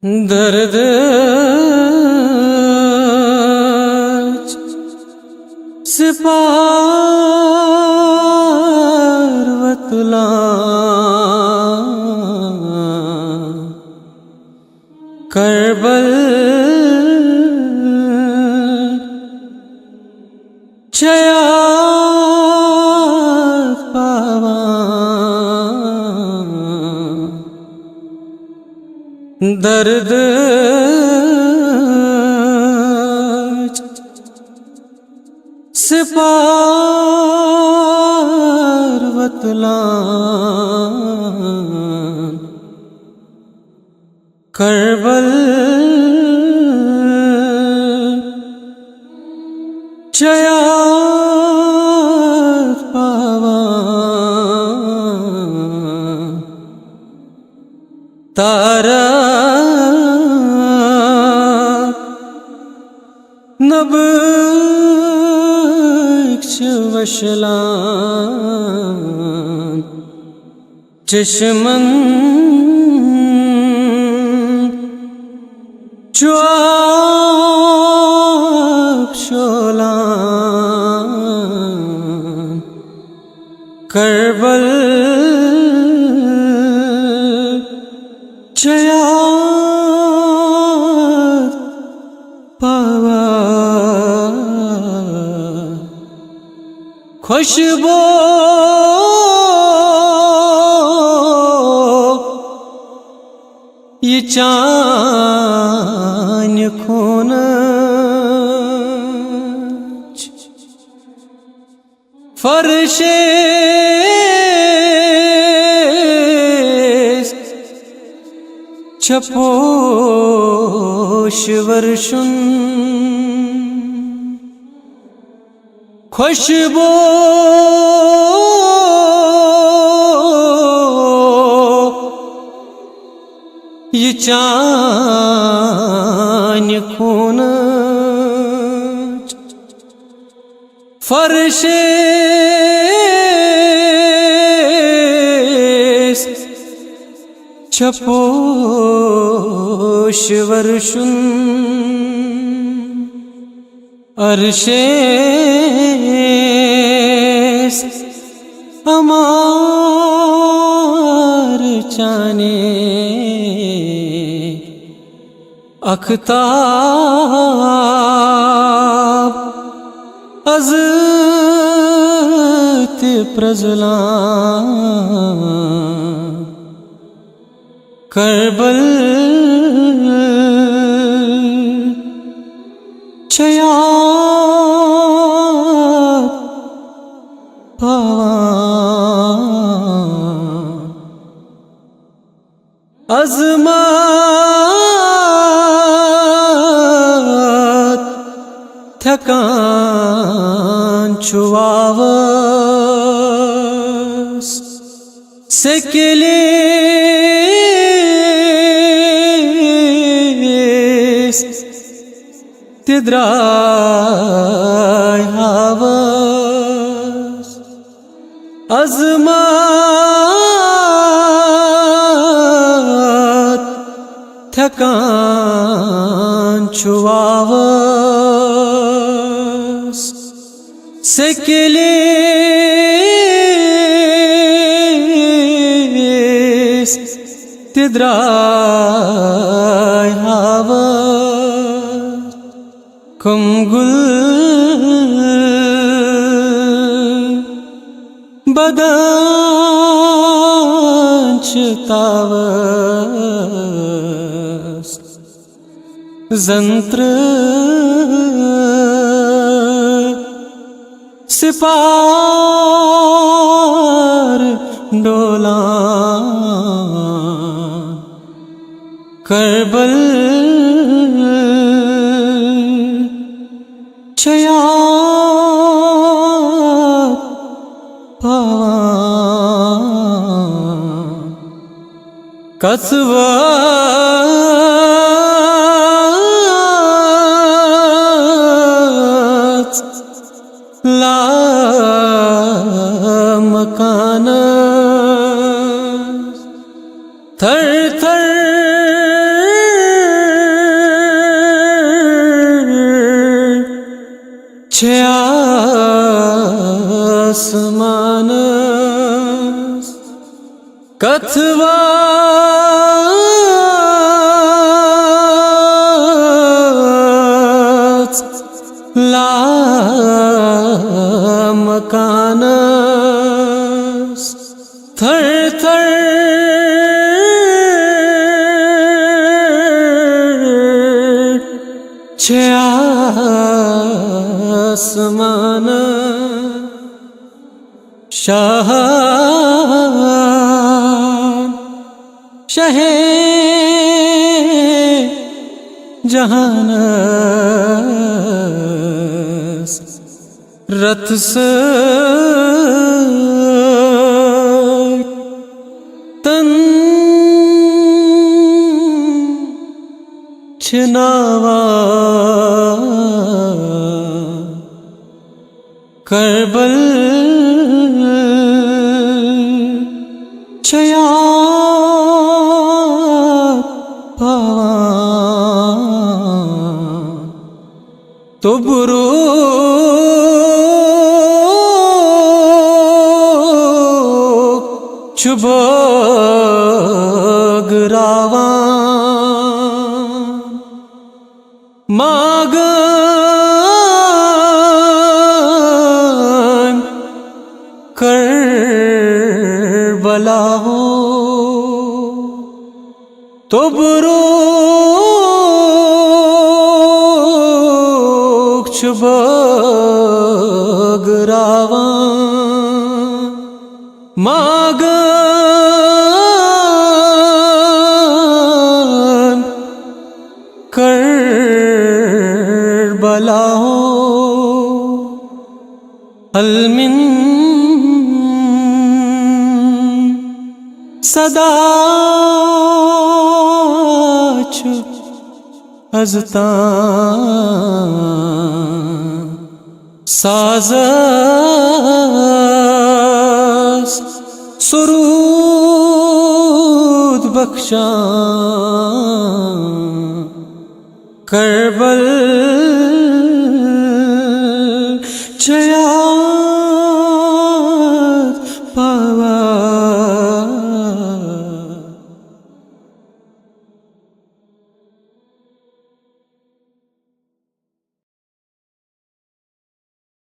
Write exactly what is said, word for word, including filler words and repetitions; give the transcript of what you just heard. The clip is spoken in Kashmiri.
دردٕچ سپار وۄتلان کربل چھے یاد پاوان۔ دردٕچ سپار وۄتلان کربل چھے یاد پاوان۔ تارا نبٕکۍ چھِ وشلان، چشمن چھُ آب شولان۔ کربل چھے یاد پاوان۔ خوشبو یہِ چانہِ خوٗنٕچ۔ فرشس چھےٚ پوش ورشُن۔ خوشبو یہِ چانہِ خوٗنٕچ۔ فرشس چھےٚ پوش ورشُن۔ عرشس عمار چانے اختاب از تہِ پرٛزلان۔ کربل چھے یاد پاوان۔ عظمت تھکان چھُ واوس۔ سکیلس تہِ درٛاے ہاوس۔ عظمت تھکان چھُ واوس۔ سکیلس تہِ درٛاے ہاوس۔ کم گُل بدن چھِ تاوس۔ زنتر سپار ڈولان۔ کربل چھے یاد پاوان۔ کژھ وٲژ لامکانس۔ تھر تھر آسمانس کتھ واژ لامکانس، تھر تھر چھے آسمانس۔ شاہ، شاہ جہانس رت سۭتۍ تن چھِ ناوان۔ کربل چھے یاد پاوان۔ توٚبرُک چھُ بٲگراوان۔ ماگن کربلا ہو، توٚبرُک چھُ بٲگراوان۔ ماگن کربلا ہو، المن صدا چھُ از تام۔ سازس سرود بخشان۔ کربل چھے